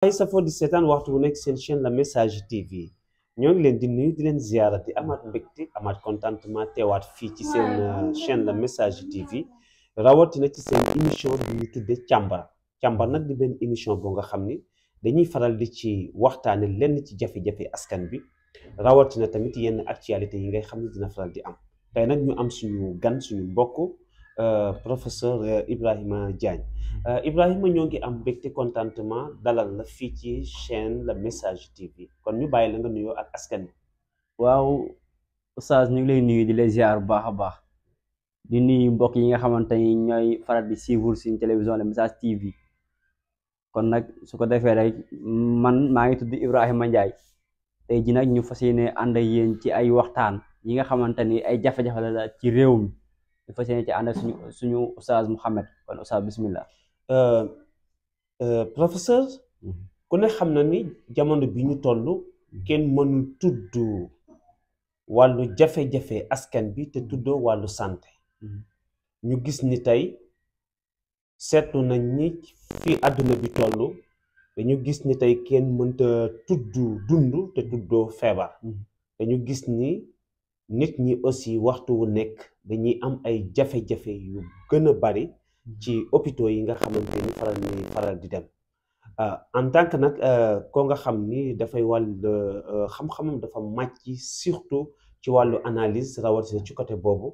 ay safoo di seetaan waxtu bu nekk seen chaîne la message TV ñoo ngi leen di nuyu di leen ziyaara di amaat mbégte amaat contentement teewaat fii ci seen chaîne la message TV rawatina ci seen émission bi ñu tudde càmbar nag di benn émission boo nga xam ni dañuy faral di ci waxtaane lenn ci jafe-jafe askan bi rawatina tamit yenn actualité yi ngay xam ne dina faral di am tey nag ñu am suñu gan suñu mbokk professeur Ibrahima Diagne Ibrahima ñoo ngi am mbégte contentement dalal la fii ci chaîne la message TV kon ñu bàyyi la nga nuyoo ak askan bi. waaw oustaz ñu ngi lay nuyu di lay ziar bu baax a baax di nuyu mbokk yi nga xamante ni ñooy faral di suivre suñu télévision la message TV kon nag su ko defee rek man maa ngi tudd Ibrahima Ndiaye tey ji nag ñu fas yéene ànd ak yéen ci ay waxtaan yi nga xamante ni ay jafe-jafe la ci réew mi ñu fas yéene ci ànd ak suñu oustaz Mouhamed kon oustaz bismillah. Professeur ku ne xam na ni jamono bi ñu toll kenn mënul tudd wàllu jafe-jafe askan bi te tuddoo wàllu santé ñu gis ni tey seetlu nañ ni fi àdduna bi toll dañu gis ni tey kenn mënta tudd dund te tuddoo feebar dañu gis ni nit ñi aussi waxtu wu nekk dañuy am ay jafe-jafe yu gën a bari ci hôpitaux yi nga xamante ni faral di dem en tant que nag koo nga xam ni dafay xam-xamam dafa màcc surtout ci wàllu analyse rawatina ci côté boobu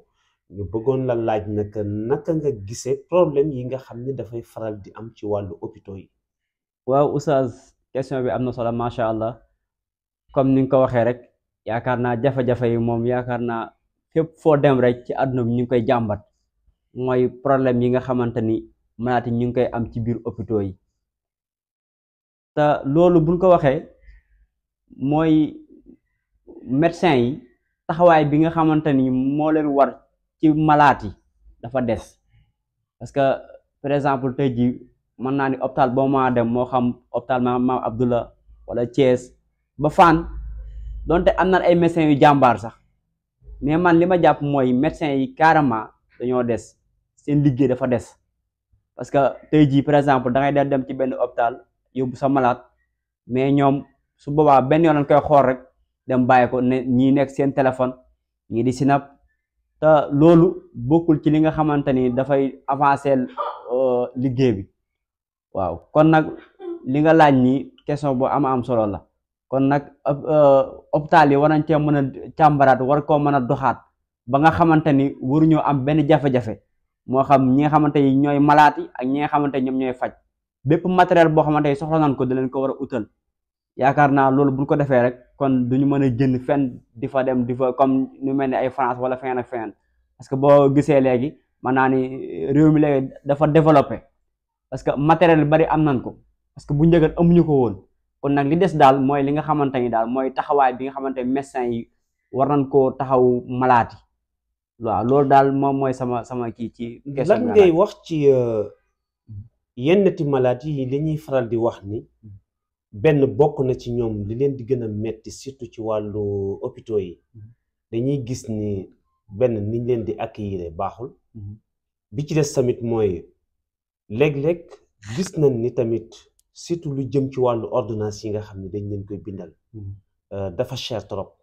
ñu bëggoon la laaj naka nga gisee problème yi nga xam ni dafay faral di am ci wàllu hôpitaux yi. waaw oustaz question bi am na solo macha allah comme ni nga ko waxee rek yaakaar naa jafe-jafe yi moom yaakaar naa fépp foo dem rek ci àdduna bi ñu ngi koy jàmbat. mooy problème yi nga xamante ni malade ñu ngi koy am ci biir hôpitaux yi te loolu buñ ko waxee mooy médecin yi taxawaay bi nga xamante ni moo leen war ci malade yi dafa des parce que par exemple tey jii mën naa ni hôpital boo ma dem moo xam hôpital Maam Abdallah wala Thiès ba Fann donte am na ay médecins yu jàmbaar sax mais man li ma jàpp mooy médecins yi carrément dañoo des seen liggéey dafa des parce que tey jii par exemple da ngay dem ci benn hôpital yóbbu sa malade mais ñoom su boobaa benn yoon lañ koy xool rek dem bàyyi ko ne ñii nekk seen téléphone ñii di sinap te loolu bokkul ci li nga xamante ni dafay avancer liggéey bi waaw kon nag li nga laaj nii question bu am solo la kon nag hôpital yi war nañ cee mën a càmbaraat war koo mën a doxaat ba nga xamante ni waruñoo am benn jafe-jafe moo xam ñi nga xamante ni ñooy malaat yi ak ñi nga xamante ni ñoom ñooy faj bépp matériel boo xamante ni soxla nañ ko da leen ko war a utal yaakaar naa loolu buñ ko defee rek kon duñu mën a jënd fenn di fa dem di fa comme ñu mel ni ay France wala fenn ak fenn parce que boo gisee léegi mën naa ni réew mi léegi dafa développé parce que matériel bari am nañ ko parce que bu njëkk amuñu ko woon kon nag li des daal mooy li nga xamante ni daal mooy taxawaay bi nga xamante ni médecin yi war nañ koo taxaw malaat yi waaw loolu daal moom mooy sama kii ci question lan ngay wax ci yennati maladies yi li ñuy faral di wax ni benn bokk na ci ñoom li leen di gën a metti surtout ci wàllu hôpitaux yi dañuy gis ni benn niñ leen di accueillir baaxul bi ci des tamit mooy léeg-léeg gis nañ ni tamit surtout lu jëm ci wàllu ordonnance yi nga xam ne dañ leen koy bindal dafa cher trop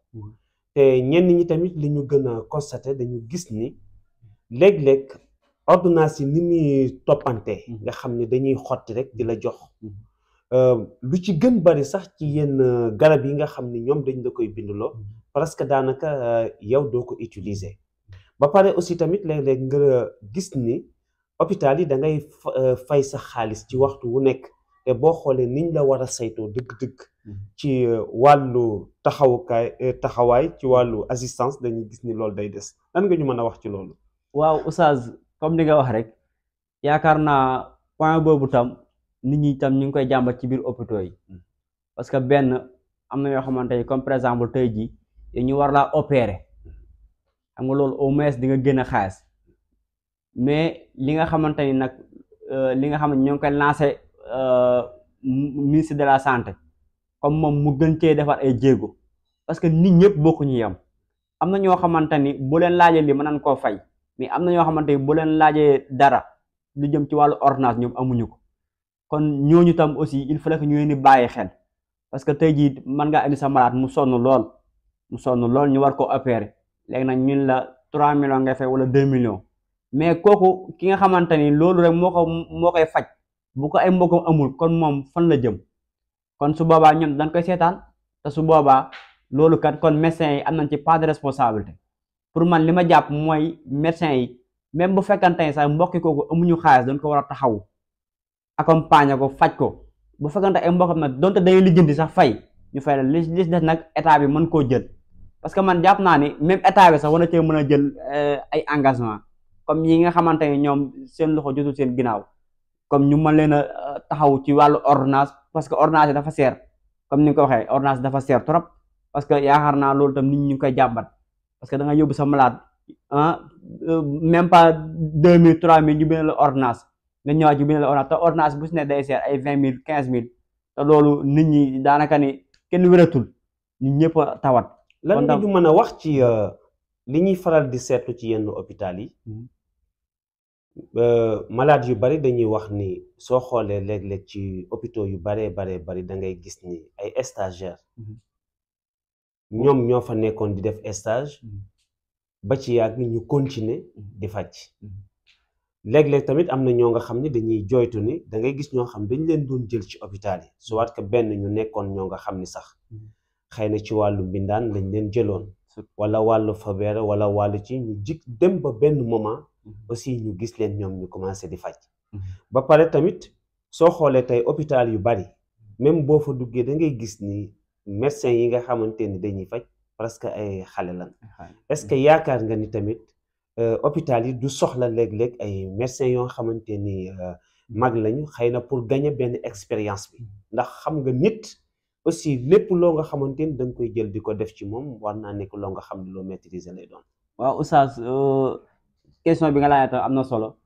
te ñenn ñi tamit li ñu gën a constaté dañu gis ni léeg-léeg ordonnance yi ni muy toppante nga xam ne dañuy xotti rek di la jox lu ci gën bari sax ci yenn garab yi nga xam ne ñoom dañ la koy bindloo parce que daanaka yow doo ko utiliser ba pare aussi tamit léeg-léeg nga gis ni hôpital yi da ngay fay sa xaalis ci waxtu wu nekk te boo xoolee niñ la war a saytoo dëgg-dëgg ci wàllu taxawaay ci wàllu assistance dañuy gis ni loolu day des lan nga ñu mën a wax ci loolu. waaw oustaz comme ni nga wax rek yaakaar naa point boobu tam nit ñi tam ñu ngi koy jàmbat ci biir hôpitaux yi parce que benn am na yoo xamante ni comme par exemple tey jii ñu war laa opérer xam nga loolu au moins di nga génn xaalis mais li nga xamante ni nag li nga xam ne ñoo ngi koy lancé ministre de la santé comme moom mu gën cee defar ay jéego parce que nit ñëpp bokkuñu yam am na ñoo xamante ni bu leen laajee li mën nañ koo fay mais am na ñoo xamante ni bu leen laajee dara lu jëm ci wàllu ordonnance ñoom amuñu ko kon ñooñu tam aussi il fallait que ñu leen di bàyyi xel parce que tey jii mën ngaa indi sa malade mu sonn lool ñu war ko opérer léegi nag ñun la 3 millions ngay fay wala 2 millions mais kooku ki nga xamante ni loolu rek moo koy faj bu ko ay mbokkam amul kon moom fan la jëm kon su boobaa ñun dañ koy seetaan te su boobaa loolu kat kon médecins yi am nañ ci part de responsabilité pour man li ma jàpp mooy médecins yi même bu fekkante ne sax mbokki kooku amuñu xaalis dañ ko war a taxaw accompagner ko faj ko bu fekkante ay mbokkam nag donte dañuy lijjanti sax fay ñu fay la li des nag état bi mën koo jël parce que man jàpp naa ni même état bi sax war na cee mën a jël ay engagement comme yi nga xamante ne ñoom seen loxo jotul seen ginnaaw comme ñu mën leen a taxaw ci wàllu ordonnance parce que ordonnance dafa seer comme ni nga ko waxee ordonnance dafa seer trop parce que yaakaar naa loolu tam nit ñi ngi koy jàmbat parce que da nga yóbbu sa malade même pas 2000 3000 ñu bindal la ordonnance nga ñëwaat ñu bindal la ordonnance te ordonnance bu si ne day seer ay 20000 15000 te loolu nit ñi daanaka ni kenn wératul nit ñëpp a tawat. lan nga ñu mën a wax ci li ñuy faral di seetlu ci yenn hôpital yi malade yu bari dañuy wax ni soo xoolee léeg-léeg ci hôpitaux yu bari da ngay gis ni ay stagiaires ñoom ñoo fa nekkoon di def stage ba ci yàgg ñu continuer di faj léeg-léeg tamit am na ñoo nga xam ne dañuy joytu ni da ngay gis ñoo xam dañ leen doon jël ci hôpital yi soit que benn ñu nekkoon ñoo nga xam ni sax xëy na ci wàllu mbindaan lañ leen jëloon wala wàllu fabeere wala wàllu ci ñu jik dem ba benn moment aussi ñu gis leen ñoom ñu commencé di faj ba pare tamit soo xoolee tey hôpital yu bari même boo fa duggee da ngay gis ni médecins yi nga xamante ni dañuy faj presque ay xale lan est-ce que yaakaar nga ni tamit hôpital yi du soxla léeg-léeg ay médecins yoo xamante ni mag lañu xëy na pour gagner benn expérience bi ndax xam nga nit aussi lépp loo nga xamante ni da nga koy jël di ko def ci moom war naa nekk loo nga xam ne loo maîtriser lay doon. waaw oustaz question bi nga laajee am na solo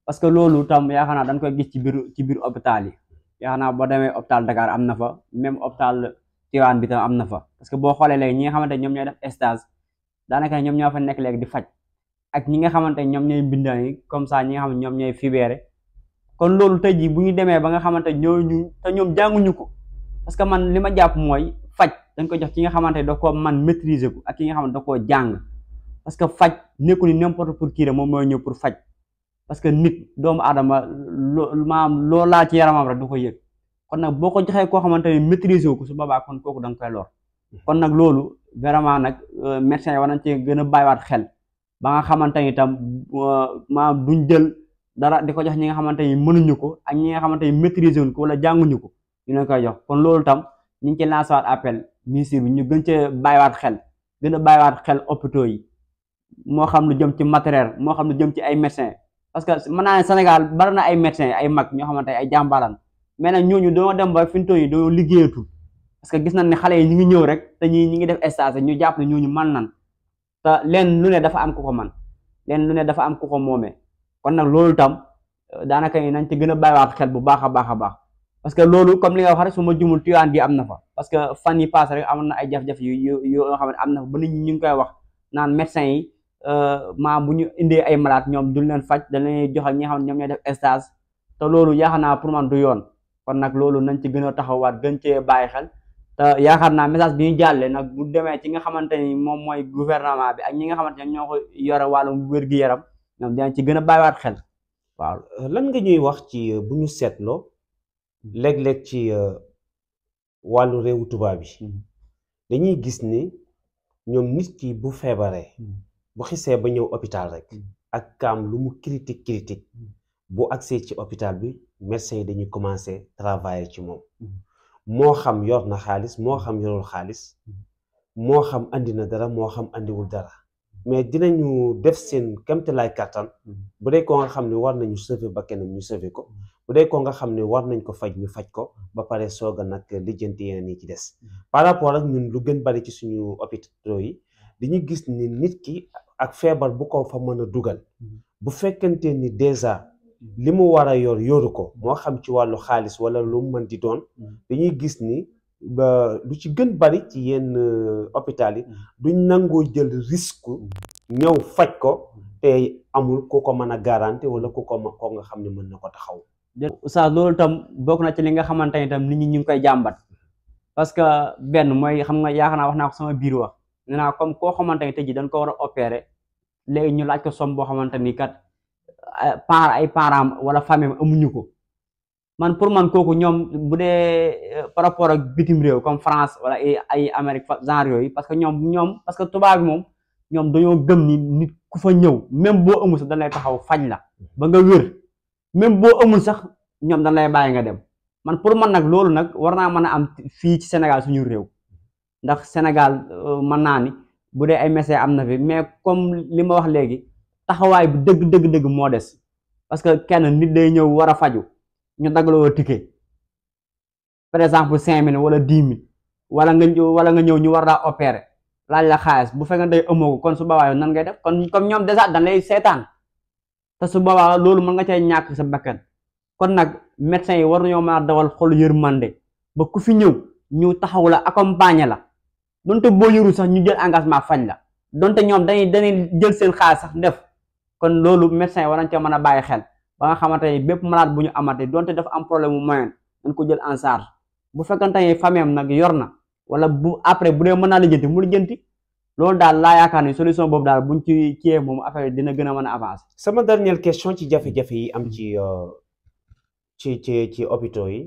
parce que loolu tam yaakaar naa dañ koy gis ci biir hôpital yi yaakaar naa boo demee hôpital Dakar am na fa même hôpital Tivaouane bi tam am na fa parce que boo xoolee léegi ñi nga xamante ñoom ñooy def stage daanaka ñoom ñoo fa nekk léegi di faj ak ñi nga xamante ñoom ñooy bindaan yi comme ça ñi nga xam ne ñoom ñooy fibeere kon loolu tey jii bu ñu demee ba nga xamante ñooñu te ñoom jànguñu ko parce que man li ma jàpp mooy faj dañ ko jox ki nga xamante da koo man maîtriser ko ak ki nga xamante da koo jàng parce que faj nekku ni n'importe pour kii moom mooy ñëw pour faj parce que nit doomu aadama maanaam loo laal ci yaramam rek du ko yëg kon nag boo ko joxee koo xamante ne maîtriser wu ko su boobaa kon kooku da nga koy lor kon nag loolu vraiment nag médecins yi war nañ cee gën a bàyyiwaat xel ba nga xamante ni itam maanaam duñ jël dara di ko jox ñi nga xamante ni mënuñu ko ak ñi nga xamante ni maîtriser wuñ ko wala jànguñu ko ñu leen koy jox kon loolu tam ñu ngi ci lancé waat appel ministre bi ñu gën cee bàyyiwaat xel gën a bàyyiwaat xel hôpitaux yi moo xam lu jëm ci matériel moo xam lu jëm ci ay médecins parce que mën naa ne Sénégal bari na ay médecins ay mag ñoo xamante ay jàmbaaran mais nag ñooñu dañoo dem ba fi mu toll nii dañoo liggéeyatul parce que gis nañ ne xale yi ñu ngi ñëw rek te ñi ngi def stage ñu jàpp ne ñooñu man nan te leen lu ne dafa am ku ko man leen lu ne dafa am ku ko moomee kon nag loolu tam daanaka nañ ci gën a bàyyiwaat xel bu baax a baax a baax parce que loolu comme li nga wax rek su ma jumul Tivaouane gi am na fa parce que fan yi passé rek amoon na ay jafe-jafe yoo xam ne am na fa ba nit ñi ñu ngi koy wax naan médecins yi bu ñu indee ay malade ñoom duñ leen faj dañ leen jox ak ñi nga xam ne ñoom ñooy def stage te loolu yaakaar naa pour man du yoon kon nag loolu nañ ci gën a taxawaat gën cee bàyyi xel te yaakaar naa message bi ñu jàllee nag bu demee ci nga xamante ni moom mooy gouvernement bi ak ñi nga xamante ne ñoo ko yore wàllum wér-gu-yaram ñoom dinañ ci gën a bàyyiwaat xel waaw. lan nga ñuy wax ci bu ñu seetloo léeg-léeg ci wàllu réewu tubaab bi dañuy gis ni ñoom nit ki bu feebaree bu xisee ba ñëw hôpital rek ak kaam lu mu critique bu agsee ci hôpital bi médecins yi dañuy commencer travailler ci moom moo xam yor na xaalis moo xam yorul xaalis moo xam andi na dara moo xam andiwul dara mais dinañu def seen kéemtalaay kàttan bu dee ko nga xam ne war nañu sauver ba keneen ñu sauver ko bu dee ko nga xam ne war nañ ko faj ñu faj ko ba pare soog a nag lijjanti yeneen yi ci des par rapport ak ñun lu gën bari ci suñu hôpitaux yi dañuy gis ni nit ki ak feebar bu ko fa mën a dugal bu fekkente ni déjà li mu war a yoru ko moo xam ci wàllu xaalis wala lu mu mën di doon dañuy gis ni ba lu ci gën bari ci yenn hôpital yi duñ nangoo jël risque ñëw faj ko te amul ku ko mën a garanti wala ko nga xam ne mën na ko taxaw Oustaz loolu tam bokk na ci li nga xamante ni tam nit ñi ñu ngi koy jàmbat parce que benn mooy xam nga yaakaar naa wax naa ko sama biir wax nee naa comme koo xamante ni tey jii dañ ko war a opérer léegi ñu laaj ko somme boo xamante ni kat ay parents wala famille amuñu ko man pour man kooku ñoom bu dee par rapport ak bitim réew comme France wala ay Amérique genre yooyu parce que ñoom parce que tubaab bi moom ñoom dañoo gëm ni nit ku fa ñëw même boo amul sax dañ lay taxaw faj la ba nga wér même boo amul sax ñoom dañ lay bàyyi nga dem man pour man nag loolu nag war naa mën a am fii ci Sénégal suñu réew ndax Sénégal mën naa ni bu dee ay médecins am na fi mais comme li ma wax léegi taxawaay bi dëgg moo des parce que kenn nit day ñëw war a faju ñu daggaloo ticket par exemple 5 000 wala 10 000 wala nga ñëw ñu war laa opérer laaj la xaalis bu fekkee day amoo ko kon su boobaa yow nan ngay def kon comme ñoom déjà dañ lay seetaan te su boobaa loolu mën nga cay ñàkk sa bakkan kon nag médecins yi war nañoo mën a dawal xolu yërmande ba ku fi ñëw ñu taxaw la accompagner la donte boo yëru sax ñu jël engagement faj la donte ñoom dañuy jël seen xaalis sax def kon loolu médecins yi war nañ ca mën a bàyyi xel ba nga xamante ni bépp malade bu ñu amate donte dafa am problème mu moyen dañ ko jël en charge bu fekkante ni famille am nag yor na wala bu après bu dee mën naa lijjanti mu lijjanti loolu daal laa yaakaar ni solution boobu daal buñ ci kiyee moom affaire dina gën a mën a avancer. sama dernière question ci jafe-jafe yi am ci hôpitaux yi.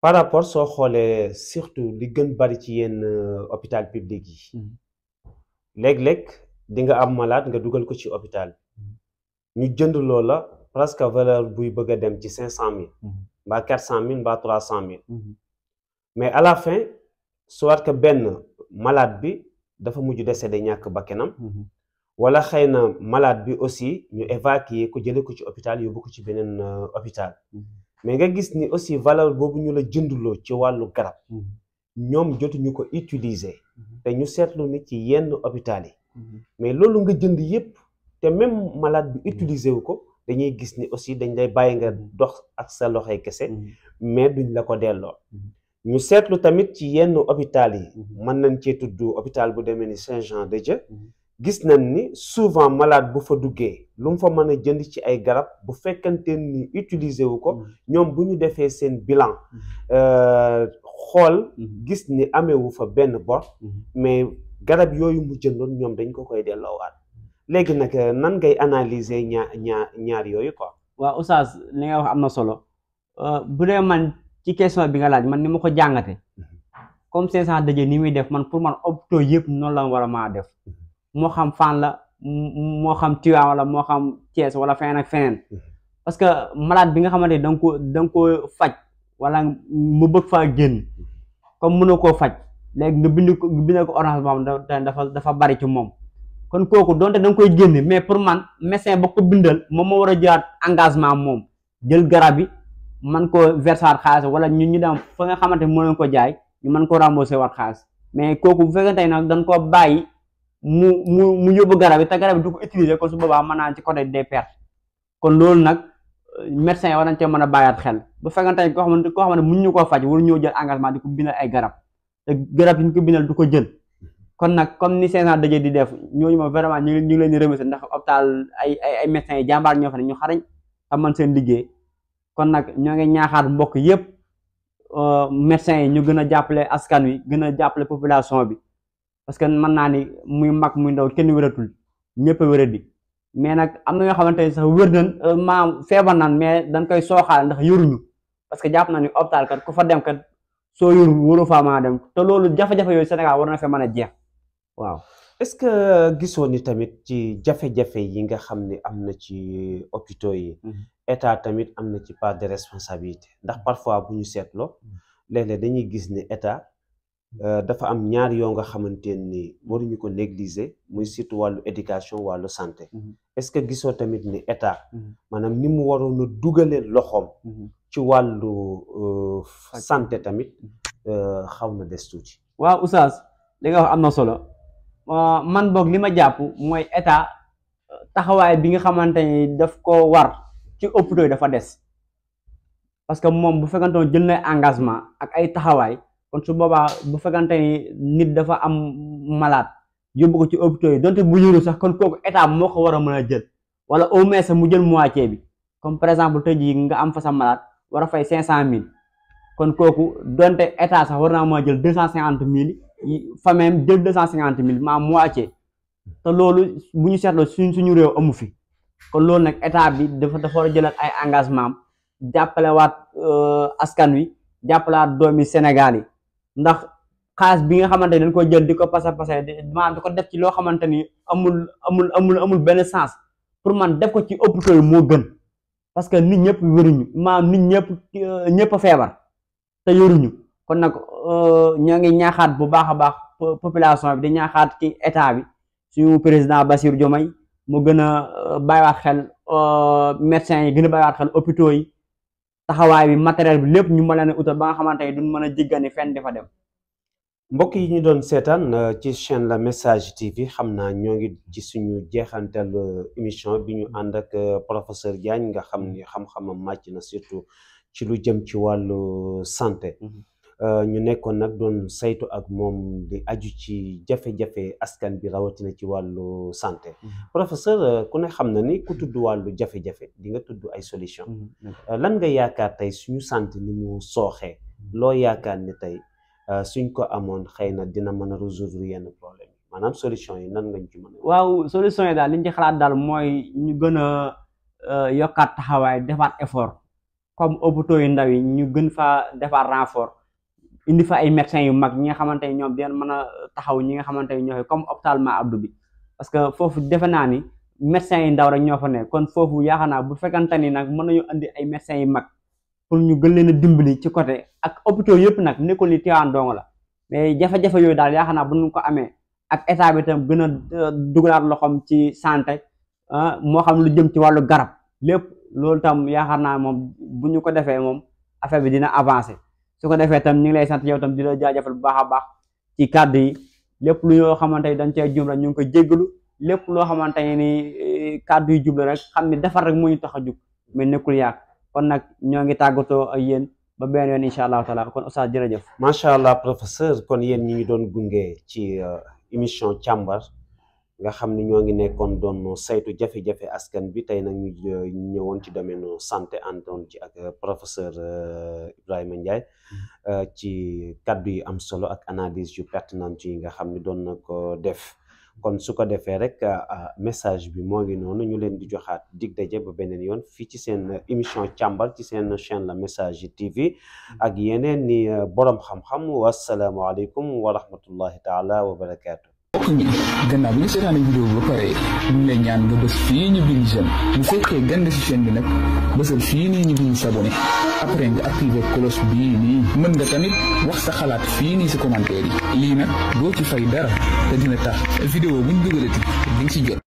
par rapport soo xoolee surtout li gën bari ci yenn hôpital public yi. léeg-léeg di nga am malade nga dugal ko ci hôpital ñu jënd loola presque valeur buy bëgg a dem ci 500 000. mbaa 400 000 mbaa 300 000. mais à la fin soit que benn malade bi dafa mujj décédé ñàkk bakkanam wala xëy na malade bi aussi ñu évacuer ko jële ko ci hôpital yóbbu ko ci beneen hôpital mais nga gis ni aussi valeur boobu ñu la jënduloo ci wàllu garab ñoom jotuñu ko utiliser te ñu seetlu ni ci yenn hôpital yi mais loolu nga jënd yépp te même malade bi utiliser wu ko dañuy gis ni aussi dañ lay bàyyi nga dox ak sa loxoy kese mais duñ la ko delloo ñu seetlu tamit ci yenn hôpital yi mën nañ cee tudd hôpital bu demee ni Saint-Jean-de-Dieu gis nañ ni souvent malade bu fa duggee lu mu fa mën a jënd ci ay garab bu fekkante ni utiliser wu ko ñoom bu ñu defee seen bilan xool gis ni ameewu fa benn bor mais garab yooyu mu jëndoon ñoom dañ ko koy delloowaat léegi nag nan ngay analyser ñaar yooyu quoi. waaw Oustaz li nga wax am na solo bu dee man ci question bi nga laaj man ni ma ko jàngate comme Saint-Jean-de-Dieu ni muy def man pour man hôpitaux yëpp noonu la war a maa def moo xam Fann la moo xam Tivaouane wala moo xam Thiès wala feneen ak feneen parce que malade bi nga xamante ni da nga ko faj wala mu bëgg faa génn comme mënoo koo faj léegi nga bind ko ordonnance boo xam dafa bari ci moom kon kooku donte da nga koy génne mais pour man médecin ba ko bindal moom moo war a jëlaat engagement moom jël garab yi man ko verser xaalis wala ñu dem fa nga xamante ni mën nañ ko jaay ñu mën ko rembourser waat xaalis mais kooku bu fekkente nag dañ koo bàyyi mu yóbbu garab yi te garab yi du ko utiliser kon su boobaa mën naa ci côté des pertes kon loolu nag médecin yi war nañ cee mën a bàyyaat xel bu fekkente ne koo xamante mun ñu koo faj waru ñëw jël engagement di ko bindal ay garab te garab yi ñu ko bindal du ko jël kon nag comme ni Saint-Jean-de-Dieu di def ñooñu moom vraiment ñu ngi leen di remercier ndax hôpital ay médecins yi jàmbaar ñoo fa ne ñu xarañ xam man seen liggéey kon nag ñoo ngi ñaaxaat mbokk yépp médecins yi ñu gën a jàppale askan wi gën a jàppale population bi parce que mën naa ni muy mag muy ndaw kenn wératul ñëpp a wéradi mais nag am na ñoo xamante ni sax wér nañ maam feebar naan mais dañ koy sooxaale ndax yoruñu parce que jàpp na ni hôpital kat ku fa dem kat soo yoru waru faa mën a dem te loolu jafe-jafe yooyu Sénégal war na fa mën a jeex waaw. est-ce que gisoo ni tamit ci jafe-jafe yi nga xam ni am na ci hôpitaux yi état tamit am na ci part de responsabilité ndax parfois bu ñu seetloo léeg-léeg dañuy gis ni état dafa am ñaar yoo nga xamante ni waruñu ko négliger muy surtout wàllu éducation wàllu santé est-ce que gisoo tamit ni état maanaam ni mu waroon a dugalee loxoom ci wàllu santé tamit xaw na des tuuti. waaw Oustaz li nga wax am na solo man boog li ma jàpp mooy état taxawaay bi nga xamante ni daf ko war ci hôpitaux yi dafa des parce que moom bu fekkantoon jël na engagement ak ay taxawaay kon su boobaa bu fekkante ni nit dafa am malade yóbbu ko ci hôpitaux yi donte bu yëru sax kon kooku état moo ko war a mën a jël wala au moins mu jël moitié bi comme par exemple tey jii nga am fa sa malade war a fay 500 000 kon kooku donte état sax war naa moo jël 250 000 fa même jël 250 000 maa moitié te loolu bu ñu seetloo suñu réew amu fi kon loolu nag état bi dafa war a jëlal ay engagement am jàppalewaat askan wi jàppalewaat doomi Sénégal yi ndax xaalis bi nga xamante ni dañ ko jël di ko pasa maanaam di ko def ci loo xamante ni amul benn sens pour man def ko ci hôpital yi moo gën parce que nit ñëpp wéruñu maanaam nit ñëpp a feebar te yoruñu kon nag ñoo ngi ñaaxaat bu baax a baax population bi di ñaaxaat ci état bi suñu président Bassirou Diomaye mu gën a bàyyiwaat xel médecins yi gën a bàyyiwaat xel hôpitaux yi taxawaay bi matériel bi lépp ñu mën leen a utal ba nga xamante ni duñ mën a jiggani fenn dafa dem. mbokk yi ñu doon seetaan ci chaîne La Message TV xam naa ñoo ngi ci suñu jeexantal émission bi ñu ànd ak professeur Diagne nga xam ni xam-xamam màcc na surtout ci lu jëm ci wàllu santé. ñu nekkoon nag doon saytu ak moom di aju ci jafe-jafe askan bi rawatina ci wàllu santé. professeur ku ne xam na ni ku tudd wàllu jafe-jafe di nga tudd ay solution lan nga yaakaar tey suñu santé ni mu sooxee loo yaakaar ni tey suñ ko amoon xëy na dina mën a résoudre yenn problème yi maanaam solution yi nan ngañ ci mën a. waaw solution yi daal liñ ci xalaat daal mooy ñu gën a yokkaat taxawaay defaat effort comme hôpitaux yu ndaw yi ñu gën faa defaat renfort indi fa ay médecins yu mag ñi nga xamante ni ñoom dinañ mën a taxaw ñi nga xamante ni ñoo comme hôpital Ma Abdou bi parce que foofu defe naa ni médecins yi ndaw rek ñoo fa ne kon foofu yaakaar naa bu fekkante ni nag mën nañu andi ay médecins yu mag pour ñu gën leen a dimbali ci côté ak hôpitaux yëpp nag nekkul ni Tivaouane dong la mais jafe-jafe yooyu daal yaakaar naa bu ñu ko amee ak état bi tam gën a dugalaat loxoom ci santé moo xam lu jëm ci wàllu garab lépp loolu tam yaakaar naa moom bu ñu ko defee moom affaire bi dina avancer. su ko defee tam ñu ngi lay sant yow tam di la jaajëfal bu baax a baax ci kàddu yi lépp lu yoo xamante ni dañ cee jum rek ñu ngi ko jéggalu lépp loo xamante ni kàddu yu jublu rek xam ni defar rek moo ñu tax a jug mais nekkul yàq kon nag ñoo ngi tàggatoo ak yéen ba benn yoon incha allahu taala kon oustaz jërëjëf. macha allah professeur kon yéen ñi ngi doon gunge ci émission càmbar nga xam ni ñoo ngi nekkoon doon saytu jafe-jafe askan bi tey nag ñu ñëwoon ci domaine santé àndoon ci ak professeur Ibrahima Ndiaye ci kaddu yi am solo ak analyse yu pertinente yi nga xam ni doon na ko def kon su ko defee rek message bi moo ngi noonu ñu leen di joxaat dig daje ba beneen yoon fii ci seen émission càmbar ci seen chaîne La Message TV ak yeneen ni borom xam-xam wasalaamualeykum wa rahmatullahi taala wa barakaatu. mbokk ñi gannaaw bi ñu seetaane vidéo bi ba pare ñu ngi lay ñaan nga bës fii ñu bind j'aime bu fekkee gande si chaîne bi nag bësal fii nii ñu bind s'abonné après nga activé cloche bii nii mën nga tamit wax sa xalaat fii nii si commentaire yi lii nag doo ci fay dara te dina tax vidéo buñ dugalati di nga si jot.